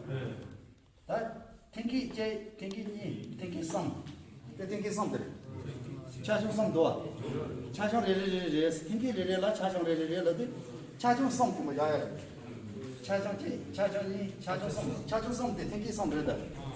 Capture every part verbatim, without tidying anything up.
ད་ཐེངས་ཀྱི་གཅིག་ཐེངས་ཀྱི་གཉིས། ཐེངས་ཀྱི་གསུམ། དེ་ཐེངས་ཀྱི་གསུམ་དེ་རེད། ཆ་ཆུང་གསུམ་འདུག་བ། ཆ་ཆུང་རེ་རེ་རེ་རེ། ཐེངས་ཀྱི་རེ་རེ་ལ་ཆ་ཆུང་རེ་རེ་རེ་ལ་དེ་ཆ་ཆུང་གསུམ་དེ་མོ་བཞག་ཡ་རེད། ཆ་ཆུང་གཅིག་ཆ་ཆུང་གཉིས། ཆ་ཆུང་གསུམ། ཆ་ཆུང་གསུམ་དེ་ཐེངས་ཀྱི་གསུམ་རེད་ད།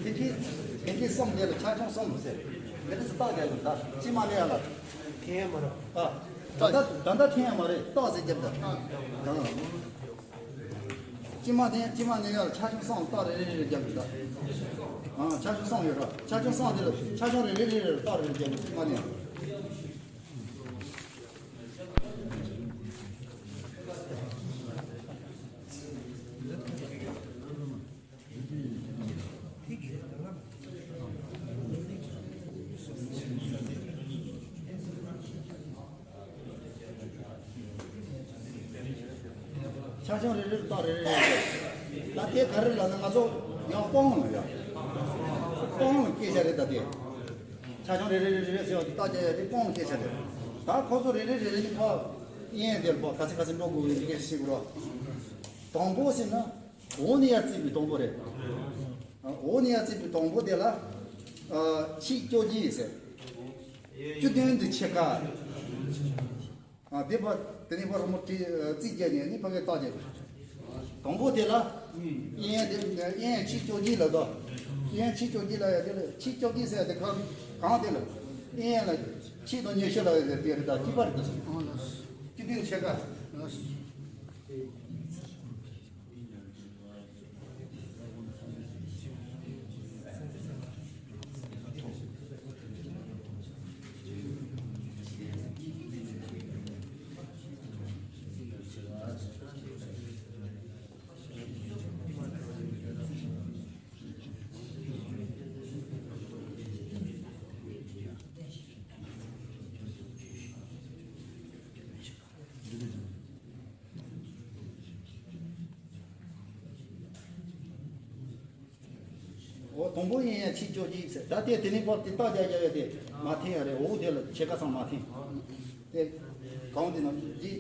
ཐེངས་ཀྱི་ཐེངས་ཀྱི་གསུམ་དེ་ལ་ཆ་ཆུང་གསུམ་ཟེར། དེ་འདྲ་ཟེར་རྟགས་རྒྱག་དགོས། ད་ཅི་མ་ལས་ཡ་ལ། ཐེངས་མ་ར། ཨ། ད་ལྟ་ད་ལྟ་ཐེངས་ཡ་མ་རེད། རྟགས་ཟེར་རྒྱབ་ད། ཨ། ཅི་མ་ཐེངས་ཅི་མ་ལས་ཡ་ལ་ཆ་ཆུང་གསུམ། རྟགས་རེ་རེ་རེ་རེ་རྒྱབ་དགོས་ད། ཨ། ཆ་ཆུང་གསུམ་ཡོད་ར། ཆ་ཆུང་གསུམ་དེ་ལ་ཆ་ཆུང་རེ་རེ་རེ་རེ་ལ་རྟགས་རེ་རེ་རྒྱབ་དགོས། ཅི་མ་ལས་ཡ། ཆ་ཆུང་རེ་རེ་རྟགས་རེ་རེ་རེ། ད་དེ་ག་རེ་ལབ་ན་ང་ཚོ་ཡང་སྤོང་ལ་ཡ། སྤོང་ལ་སྐད་ཆ་རེད་ད་དེ། ཆ་ཆུང་རེ་རེ་རེ་རེ་ཟེར་བ་དེ་རྟགས་རྒྱག་ཡ་དེ་སྤོང་ལ་སྐད་ཆ་རེད། ད་ཁོ་ཚོ་རེ་རེ་རེ་རེ་ནི་ཕ་དབྱེ་དེ་ལ་ཕ་ག་ཚོད་ག་ཚོད་འགྲོ་དགོས་ཡོད་འདི་སྐད་ཆ་བཤད་དགོས་ར། དང་པོ་ཟེར་ན། འོག་ནས་ཡར་བརྩིས་པའི་དང་པོ་རེད། འོག་ནས་ཡར་བརྩིས་པའི་དང་པོ་དེ་ལ། ཆིག་བཅོ་བརྒྱད་ཟེར། བཅུ་བདུན་དུ་ཕྱེད་ཀ། དེ་བར་དེ་ནས་བར་མོ་བརྩིས་བརྒྱབ་ནས་ནི་ཕ་གིའི་རྟགས་བརྒྱབ། དང་པོ་དེ་ལ། དབྱེ་དེ་དབྱེ་ཆིག་བཅོ་བརྒྱད་ལ་དོ། དབྱེ་ཆིག་བཅོ་བརྒྱད་ལ་ཡ་དེ་ལ་ཆིག་བཅོ་བརྒྱད་ཟེར་ཡ་དེ་གང་གང་དེ་ལ། དབྱེ་ལ་ཆིག་དང་ཉི་ཤུ་ལ་ཡ་དེ་རེད་ད། གཅིག་པ་རེད་ད། བཅུ་བདུན་ཕྱེད་ཀ། འོ་དང་པོ་ཡིན་ཡང་ཆིག་བཅོ་གཅིག་ཟེར། ད་ལྟའི་དེ་ནས་བབས་ཏེ་རྟགས་རྒྱག་རྒྱག་ཡ་དེ་མ་འཐེན་ཡ་རེད། འོ་དེ་ལ་ཕྱེད་ཀ་ཙམ་མ་འཐེན། དེ་གང་དེ་ན་གཅིག་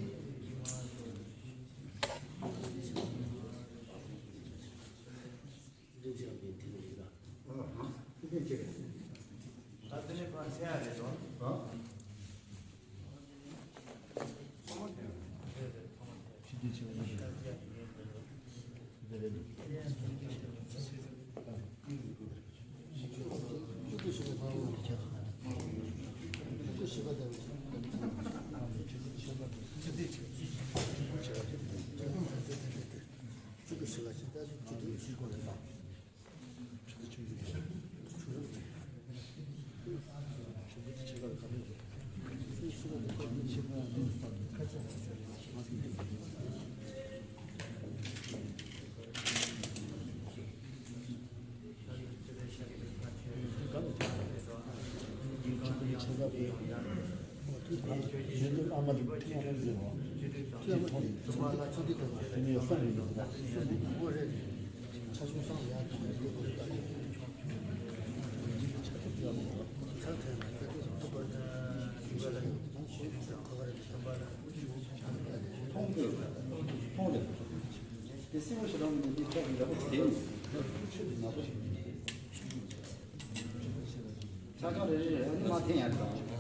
མཐོང་དགོས། མཐོང་དགོས། དེ་སྲིད་པ་ཞིག་རང་གི་འདི་ཐོག་གི་འདྲ་པོ་ཞིག་དེ་ཡིན། ཆོས་དེ་མ་གཏོགས་ཆ་ཆང་རེ་རེ་རེ་ནི་མ་འཐེན་ཡ་དང་།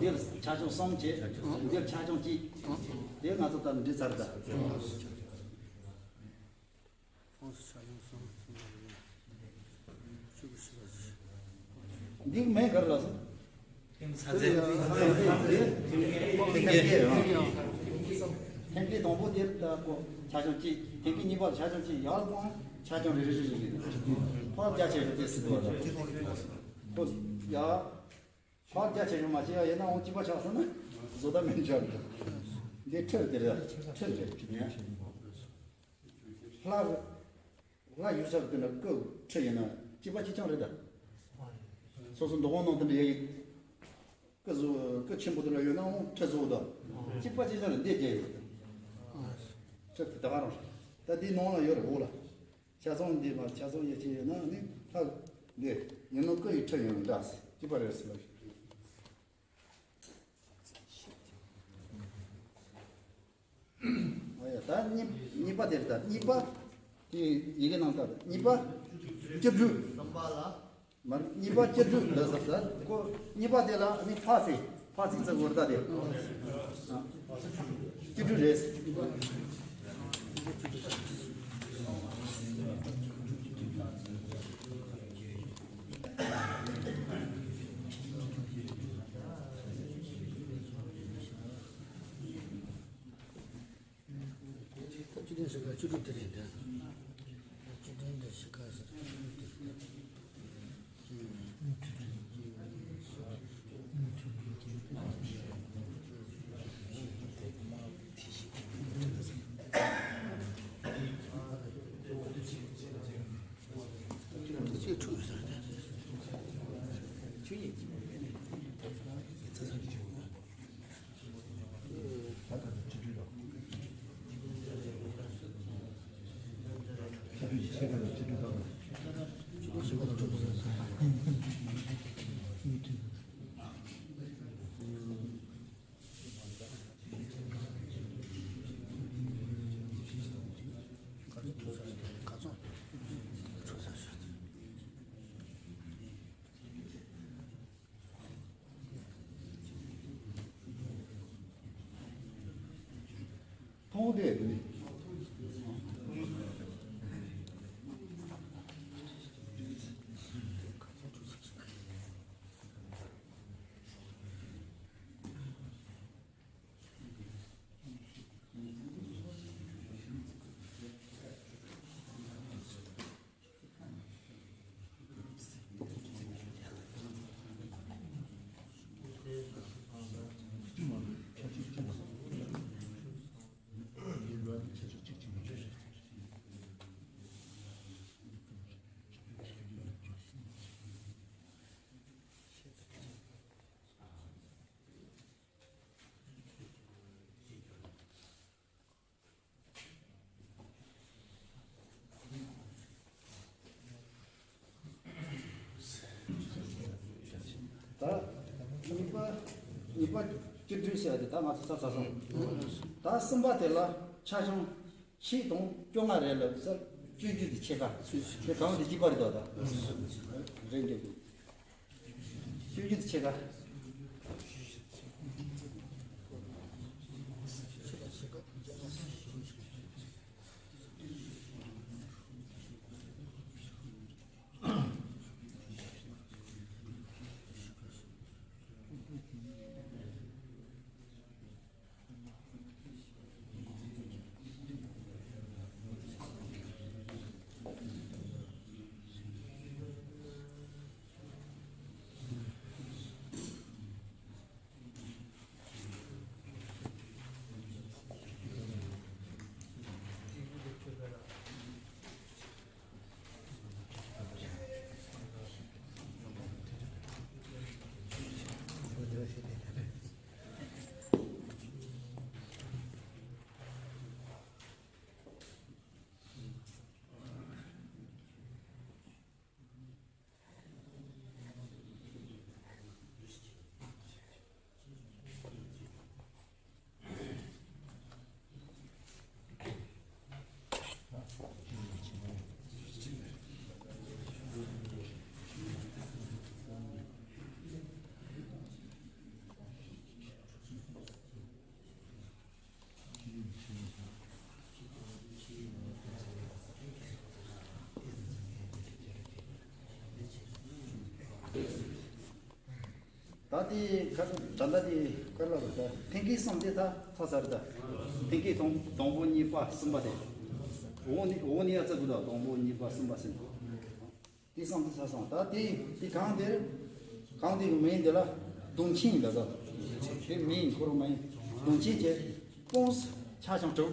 འདིར་ཆ་ཆུང་གསུམ་བྱས། འདིར་ཆ་ཆུང་གཅིག་དེ་ང་ཚོ་ད་འདི་ཚར་ད། འདི་མེད་གར་ལ་སོང་། ཐེམ་སྐས་དང་པོ་དེར་ད་ཀོ་ཆ་ཆུང་གཅིག་ཐེམ་སྐས་གཉིས་པ་ལ་ཆ་ཆུང་གཅིག་ཡར་ལ་ཀོང་ཆ་ཆུང་རེ་རེ་རེ་རེ་རེད། ཕར་རྒྱ་ཆེ་རུ་དེ་སྲིད་དུ་བ་ད་ཀོ་ཡ། ཕར་རྒྱ་ཆེ་རུ་མ་བྱས་ཡ་ཡིན་ན་འོང་གཅིག་པ་ཆགས་སོང་ན་བཟོ་ལྟ་མིན་ཆགས་འདུག་འདི་ཁྲིར་དེ་རེད། ཁྲིར་རེད་ཡ། ལྷ། ལྷ་ཡུལ་ས་དེ་འདྲ་ཀོ་ཁྲི་ཡིན་ན་གཅིག་པ་གཅིག་རྐྱང་རེད་ད། སོ་སོ་འདུ་ཁང་ནང་དེ་འདྲ་ཡ་ཡིག་ཀོ་བཟོ་ཀོ་ཆེན་པོ་དེ་འདྲ་ཡོད་ན་འོང་ཁྲི་བཟོ་ད། གཅིག་པ་གཅིག་རྐྱང་རེད་འདི་རྒྱ་ཡོད་ད། ཁྲི་དེ་ད་ག་རང་རེད། ད་འདི་ནང་ལ་ཡོད་རེད་འོག་ལ། ཆ་ཚང་འདི་མ་ཆ་ཚང་ཡ་ཆེ་ཡོད་ན་ནི་ལྷ་འདི་ཡིན་ན་ཀོ་ཡི་ཁྲི་ཡོད་འདྲ་སི་གཅིག་པ་རེད་སི་ལ། ཨ་ཡ་ད་གཉིས་གཉིས་པ་དེ་རེད་ད། གཉིས་པ་དེ་ཡི་གེ་ནང་ལྟར་གཉིས་པ་སྐྱིད་སྡུག་གསུམ་པ་ལ། མར་གཉིས་པ་སྐྱིད་སྡུག་འདི་ཟེར་ཟེར་ཁོ་གཉིས་པ་དེ་ལ་ནི་ཕ་སི་ཕ་སི་ཙི་གོར་ད་དེ་སྐྱིད་སྡུག་རེད། བཅུ་བདུན་ཞིག་ག་བཅུ་དྲུག་དེ་རེད་ད། བཅུ་བདུན་དང་ཞིག་ག་ཟེར་བཅུ་དྲུག་དེ་རེད་ད། མཐོང་དེ་དེ་ནི། ད་གཉིས་པ་གཉིས་པ་བཅུ་བདུན་ཟེར་ཡ་དེ་ད་ང་ཚོ་ས་ས་སོང་། ད་གསུམ་པ་དེ་ལ་ཆ་ཆུང་ཆེ་དང་བཅོ་ལྔ་རེད་ལབ་ས་བཅུ་བཅུ་དེ་ཕྱེད་ཀ་དེ་གང་དེ་གཅིག་པ་རེད་དོ་ད། རེད་འདུག་བཅུ་བཅུ་དེ་ཕྱེད་ཀ་ད་དེ་ཁ་ད་ལྟ་དེ་ཁ་ལ་རུ་ད་ཐེངས་ཀའི་བསམ་དེ་ད་ཚ་ཚ་རུ་ད་ཐེངས་ཀའི་དང་དང་པོ་གཉིས་པ་གསུམ་པ་དེ་འོ་ནི་འོ་ནི་ཡ་ཚ་གུ་ད་དང་པོ་གཉིས་པ་གསུམ་པ་ཟེར། དེ་བསམ་དེ་ཚ་སོང་ད་དེ་དེ་གང་དེར་གང་དེ་གི་མིང་དེ་ལ་གདོང་ཆེན་ད་ད་དེ་མིང་ཁོ་རང་མིང་གདོང་ཆེན་གྱི་སྤོངས་ཆ་ཆང་དྲུག་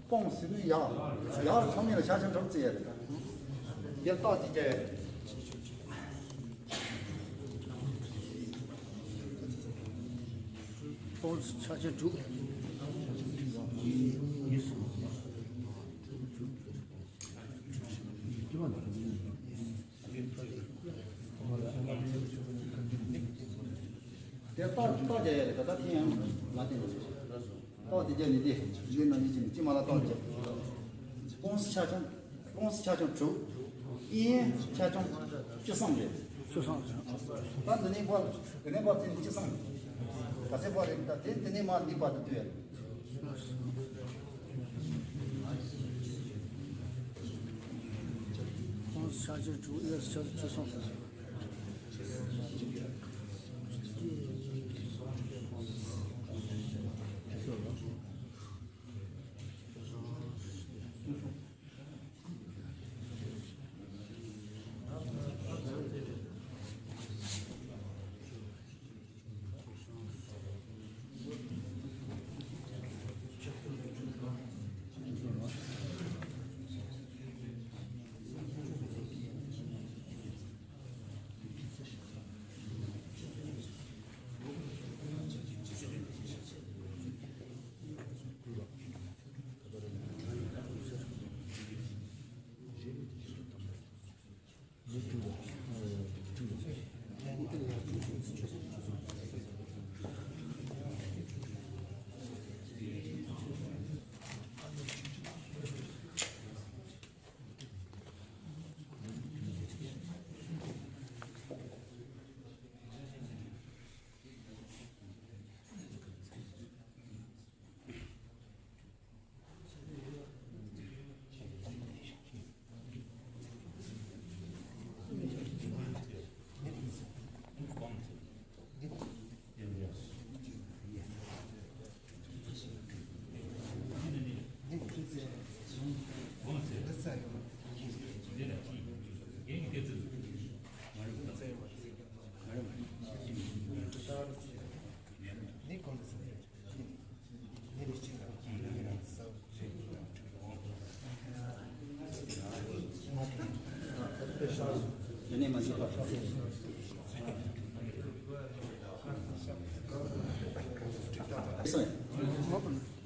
སྤོངས་ཟེར་ནི་ཡག་ཡག་ཚང་མ་ལ་ཆ་ཆང་དྲུག་ཙེ་ཡ་རེད། དེ་རྟགས་ཅིག་རྒྱག་ཡ་རེད། སྤོངས་ཆ་ཆང་དྲུག་དེ་རྟགས་རྟགས་རྒྱག་ཡ་རེད། ད་ལྟ་ཐེངས་ཡང་མ་བསྟན་པ་རེད། རྟགས་དེ་རྒྱག་ནི་དེ་འདི་ནང་བཞིན་གྱི་ཅི་མ་ལ་རྟགས་རྒྱག་སྤོངས་ཆ་ཆང་སྤོངས་ཆ་ཆང་དྲུག་དབྱིན་ཆ་ཆང་བཅུ་གསུམ་རེད། བཅུ་གསུམ། ད་འདི་ནས་བར་འདི་ནས་བར་དེ་བཅུ་གསུམ་རེད། ག་ཚད་བར་རེད། ད་དེ་འདི་ནས་མར་འདི་བར་དུ་བསྡུ་ཡ་རེད། སྤོངས་ཆ་ཆང་དྲུག་དབྱིན་ཆ་ཆང་བཅུ་གསུམ།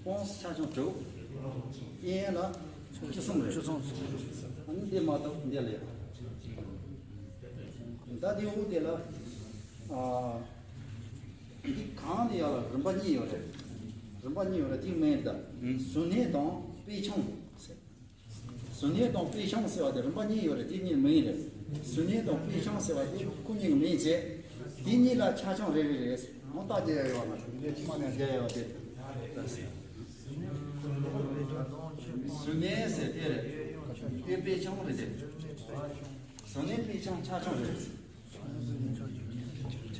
སྤོངས་ཆ་ཆུང་དྲུག་དབྱིན་ལ་བཅུ་གསུམ་རེད། བཅུ་གསུམ། ཨ་ནི་འདི་མ་གཏོགས་འདི་ལས། ད་འདི་འོ་དེ་ལ། ཨ། འདི་གང་ནས་ཡར་ལ་རིམ་པ་གཉིས་ཡོད་རེད། རིམ་པ་གཉིས་ཡོད་རེད། དེའི་མིང་ད་གཟུར་གནས་དང་དཔེ་ཆུང་ཟེར། གཟུར་གནས་དང་དཔེ་ཆུང་ཟེར་བ་དེ་རིམ་པ་གཉིས་ཡོད་རེད། དེ་གཉིས་མིང་རེད། གཟུར་གནས་དང་དཔེ་ཆུང་ཟེར་བ་དེ་ཁོ་གཉིས་ཀྱི་མིང་བྱས། དེ་གཉིས་ལ་ཆ་ཆུང་རེ་རེ་རེད། ང་རྟགས་རྒྱག་ཡ་ཡོད་མ་རེད། ངས་ཕྱི་མ་ནས་རྒྱག་ཡ་ཡོད་དེ། གཟུར་གནས་ཟེར་དེ་རེད། དེ་དཔེ་ཆུང་རེད་དེ། གཟུར་གནས་དཔེ་ཆུང་ཆ་ཆུང་རེད།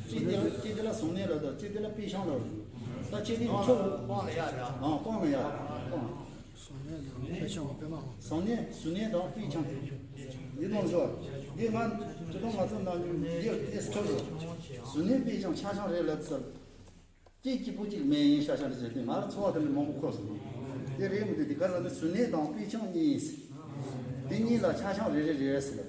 ཅི་དེ་ལ་ཅི་དེ་ལ་གཟུར་གནས་ལ་དང་ཅི་དེ་ལ་དཔེ་ཆུང་ལ། ད་ཅི་དེ་ཆུང་སྤང་ལ་ཡ་རེད། ཨང་སྤང་ལ་ཡ་རེད། སྤང་། གཟུར་གནས་དང་དཔེ་ཆུང་དཔེ་མ། གཟུར་གནས་གཟུར་གནས་དང་དཔེ་ཆུང་། འདི་དང་འདྲ། འདི་ང་ཅི་དང་ང་ཚོ་ནང་འདི་ཨེ་སི་ཁྲ་རེད། གཟུར་གནས་དཔེ་ཆུང་ཆ་ཆུང་རེད་ལབ་ཚར། གཅིག་གཅིག་པུ་གཅིག་མེད་ཡིན་ཤ་ཤ་འདྲ་བྱས་ཏེ་ང་རང་ཚོ་བ་དེ་འདྲ་མང་པོ་འཁོར་སོང་། དེ་རེད་མི་འདུག་དེ་ག་ལ་ནི་གཟུར་གནས་དང་དཔེ་ཆུང་གཉིས། དེ་གཉིས་ལ་ཆ་ཆུང་རེ་རེ་རེ་ཟེར།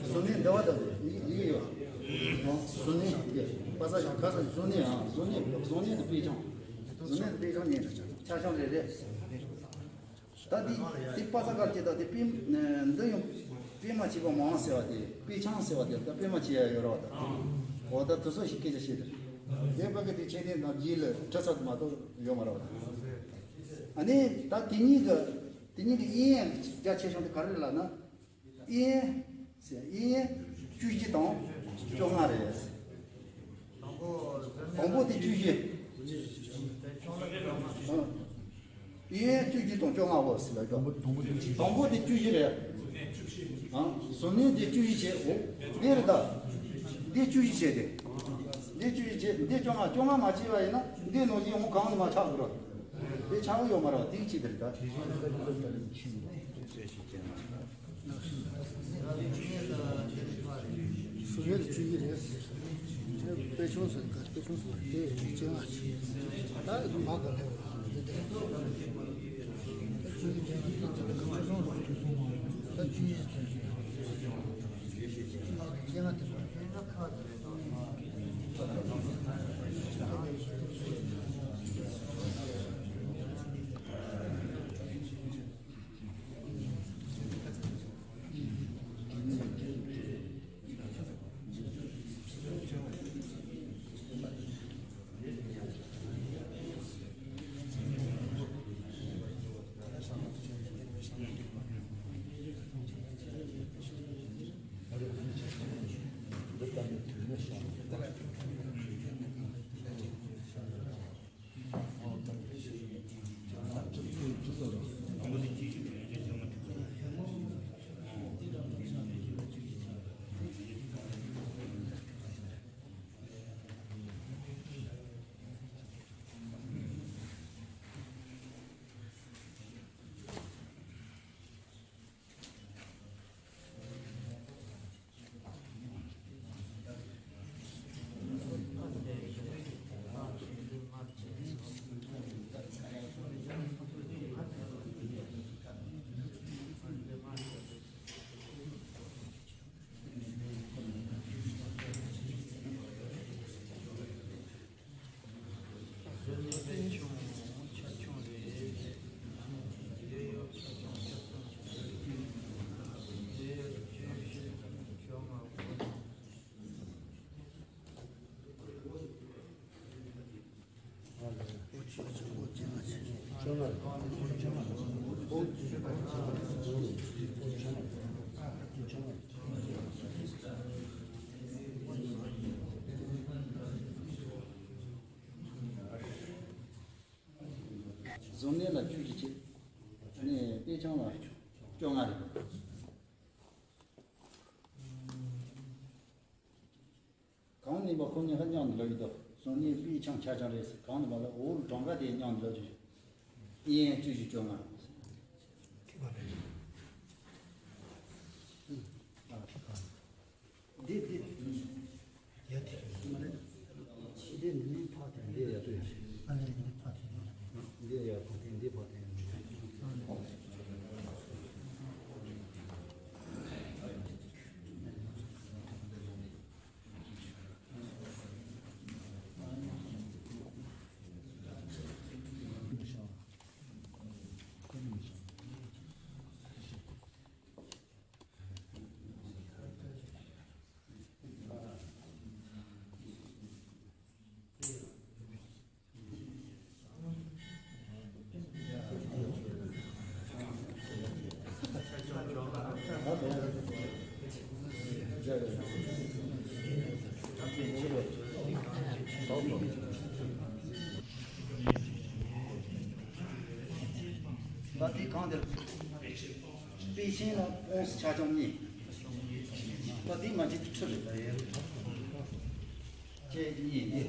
གཟུར་གནས་འདི་བ་དང་ཡི་གེ་ཡོད། གཟུར་གནས་དེ་པ་ས་ཞང་ཁ་ས་གཟུར་གནས་ཨང་གཟུར་གནས་གཟུར་གནས་དེ་དཔེ་ཆུང་། གཟུར་གནས་དེ་དཔེ་ཆུང་གཉིས་ཆ་ཆུང་རེ་རེ། ད་འདི་འདི་པ་ཙ་གར་གྱི་ད་འདི་པི་འདི་ཡང་པི་མ་བྱས་པ་མང་ཟེར་བ་དེ་པི་ཆང་ཟེར་བ་དེ་ད་པི་མ་བྱས་ཡ་ཡོད་ར་བ་ད། འོ་ད་དུ་སོ་ཞིག་སྐད་ཆ་བཤད་དེ། དེ་བ་གི་དེ་ཆེ་ནས་ན་རྗེས་ལ་ཁྲི་ཚབ་མ་གཏོགས་ཡོད་མ་ར་བ་ད། ཨ་ནི་ད་དེ་གཉིས་ཀྱི་དེ་གཉིས་ཀྱི་དབྱིན་ཡང་རྒྱ་ཆེ་ཆུང་དེ་ག་རེ་ལབ་ན། དབྱིན་ཟེར་དབྱིན་བཅུ་བཞི་དང་བཅོ་ལྔ་རེད། དང་པོ་དེ་བཅུ་བཞི། ཨ། ཡིན། བཅུ་བཞི་དང་བཅོ་ལྔ་བོ་ཟེར་ལ་ཡོད། དང་པོ་དེ་བཅུ་བཞི་རེད། ཨང་། གཟུར་གནས་དེ་བཅུ་བཞི་བྱས། འོ། འདི་རེད་ད། འདི་བཅུ་བཞི་བྱས་ཏེ། འདི་བཅུ་བཞི་བྱས། འདི་བཅོ་ལྔ། བཅོ་ལྔ་མ་བྱས་པ་ཡིན་ན་འདི་ནང་བཞིན་འོང་གང་ནས་མ་ཆགས་དགོས་ར། དེ་ཆགས་ཀྱི་ཡོད་མ་རེད་བ། དེ་གཅིག་དེ་རེད་ད། གཟུར་གནས་ལ་བཅུ་བཞི་རེད། དཔེ་ཆུང་ཟེར་ག་དཔེ་ཆུང་ཟེར་དེ་བཅོ་ལྔ་བྱས། ད་མ་ག་ལེ་བ་དེ་དེ་ད་བཅུ་བཞི་དེ་བཅོ་ལྔ་དེ་གཟུར་གནས་ལ་བཅུ་བཞི་བྱས། ཨ་ནི་དཔེ་ཆུང་ལ་བཅོ་ལྔ་རེད། གང་ནས་པ་ཁོ་གཉིས་ཀ་མཉམ་དུ་ལབ་ཡོད་དོ། གཟུར་གནས་དཔེ་ཆུང་ཆ་ཆུང་རེད་ཟེར། གང་ནས་པ་ལ་འོག་གྲངས་ཀ་དེ་མཉམ་དུ་ལབ་ཀྱི་ཡོད། ཨེ་ཡན་བཅུ་བཞི་བཅོ་ལྔ། འདི་འདི། ཡ་དེ་མ་རེད། འདི་ནི་ཕ་དེ་འདི་ཡ་དེ། ཨ་ནི་ནི་ཕ་དེ་ནི། འདི་ཡ་ཕ་དེ་འདི་ཕ་དེ་ནི། ད་དེ་གང་དེར། དཔེ་ཆེན་ལ་ཀོང་སི་ཆ་ཆུང་གཉིས། ད་དེ་མ་གཅིག་ཏུ་ཁྲི་རེད་ད་ཡ། ཁྱེད་གཉིས་འདི།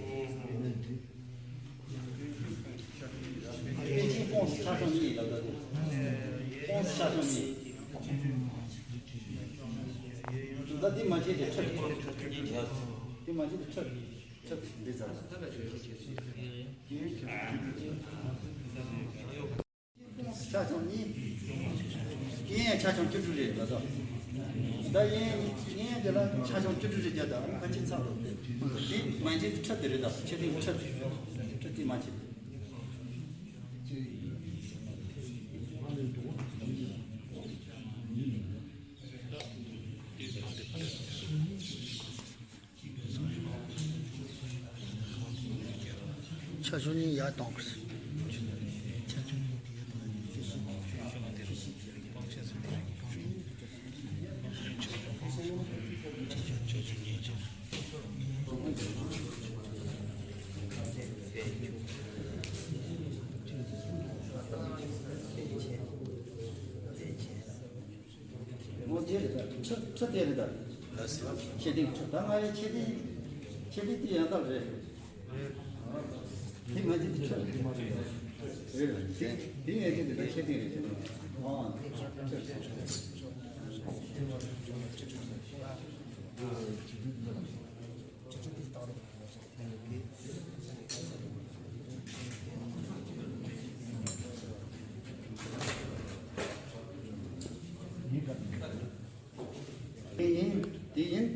དཔེ་ཆེན་ཀོང་སི་ཆ་ཆུང་གཉིས་ལ་ད་དེ། ཀོང་སི་ཆ་ཆུང་གཉིས། ད་དེ་མ་གཅིག་ཏུ་ཁྲི་རེད། དེ་མ་གཅིག་ཏུ་ཁྲི་རེད། ཁྲི་འདི་ཚར། ཆ་ཆུང་གཉིས། ཡིན་ཡང་ཆ་ཆུང་བཅུ་དྲུག་རེད་ད་དོ། ད་ཡིན་ཡིན་དེ་ལ་ཆ་ཆུང་བཅུ་དྲུག་རེད་རྒྱ་ད་ཨ་ཁ་ཅིག་ཚར་རོ། དེ་མ་གཅིག་ཁྲི་དེ་རེད་ད། ཁྱེད་དེ་ཁྲི་ཁྲི་དེ་མ་གཅིག་ཆ་ཆུང་གཉིས་ཡར་གཏོང་དགོས། དེ་རེད་ད། ཁྲི་ཁྲི་དེ་རེད་ད། ཁྱེད་དེ་ཁྲི་ད་ང་ཡི་ཁྱེད་དེ་ཁྱེད་དེ་དེ་ཡང་དག་རེད། དེ་ང་ཅི་དེ་ཁྲི་རེད། དེ་ཡང་ཅི་དེ་ད་ཁྱེད་དེ་རེད། ཨ། དེ་ཡིན། དེ་ཡིན།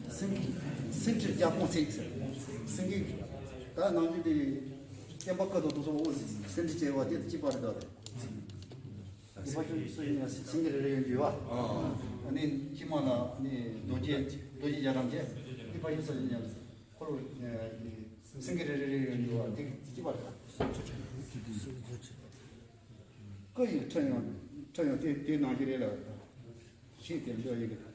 སེང་སེང་ཁྲི་རྒྱ་སྤུངས་ཚིག་ཟེར། སེང་གེ་ད་ནང་དུས་དེ་བསྟན་པ་བཀའ་དང་དུ་སོགས་འོ་སེང་ཁྲི་བྱས་པ་དེ་གཅིག་པ་རེད་ད། དེ་ཕ་ཆོས་སུ་ཡིན་ཡང་སེང་གེ་རེ་རེ་ཡོད་རྒྱུ་བ། ཨ་ནི་ཕྱི་མ་ལ་ནི་རྡོ་རྗེ་རྡོ་རྗེ་རྒྱ་གྲམ་བྱས། དེ་ཕ་ཆོས་སུ་ཡིན་ཡང་འཁོར་ལོ་སེང་གེ་རེ་རེ་རེ་ཡོད་རྒྱུ་བ་དེ་གཅིག་པ་རེད། ཀ་ཡིག་ཁྲ་ཡང་ཁྲ་ཡང་དེ་དེ་ནང་གི་རེད་ལ། ཤིང་དེ་འདྲ་ཡིན་གི།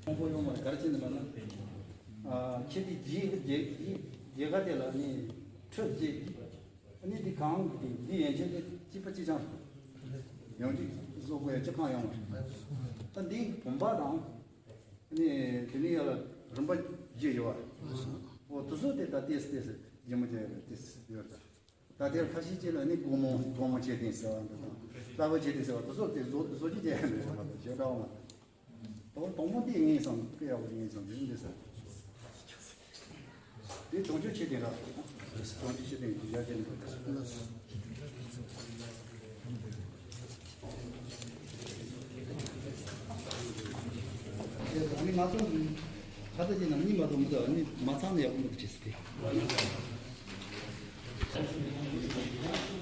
ཁོང་པོ་ཡོང་བར་གར་ཕྱིན་པ་ན། ཁྱེད་ཀྱི་རྗེས་རྗེས་རྗེས་ཀ་དེ་ལ་ནི་ཁྲི་རྗེས། ཨ་ནི་འདི་གང་གི་འདི་ཡན་ཆད་དེ་གཅིག་པ་གཅིག་རྐྱང་། ཡང་གཅིག་བཟོ་དགོས་ཡ་གཅིག་གང་ཡོང་བ་རེད། ད་འདི་བུམ་པ་དང་། ཨ་ནི་དེ་ནི་ཡ་ལ་རིམ་པ་བརྒྱད་ཡོད་བ། འོ་དེ་ཚོ་དེ་ད་ཏེས་ཏེས་རྗེ་མོ་ཅན་ཡོད་ཏེས་ཡོད་ད། ད་དེར་ཁ་ཤས་ཅིག་ལ་ནི་སྒོ་མོ་སྒོ་མོ་ཆེ་ཏེ་ཟེར་བ་འདི་དང་། ལྟ་བ་ཆེ་ཏེ་ཟེར་བ་དེ་ཚོ་དེ་བཟོ་བཟོ་ཅི་བྱས་ཡ་འདི་ཟེར་བ་དང་ཞེ་དྲག་མ། དོ་དང་པོ་དེ་ངེས་སམ་ཀི་ཡག་པོ་ངེས་སམ་དེ་འདི་ཟེར། དེ་དོན་ཆོས་ཆེ་དེ་ར། དོན་ཆོས་ཆེ་དེ་འདི་ཡར་ཅན་དུ། ཨ་ནི་ང་ཚོ་ཁ་ཚ་ཅན་ནམ་གཉིས་མ་གཏོགས་མི་འདུག་ཨ་ནི་མ་ཚང་ནས་ཡག་པོ་མི་འདུག་ཅེས་ཟེར་ཏེ།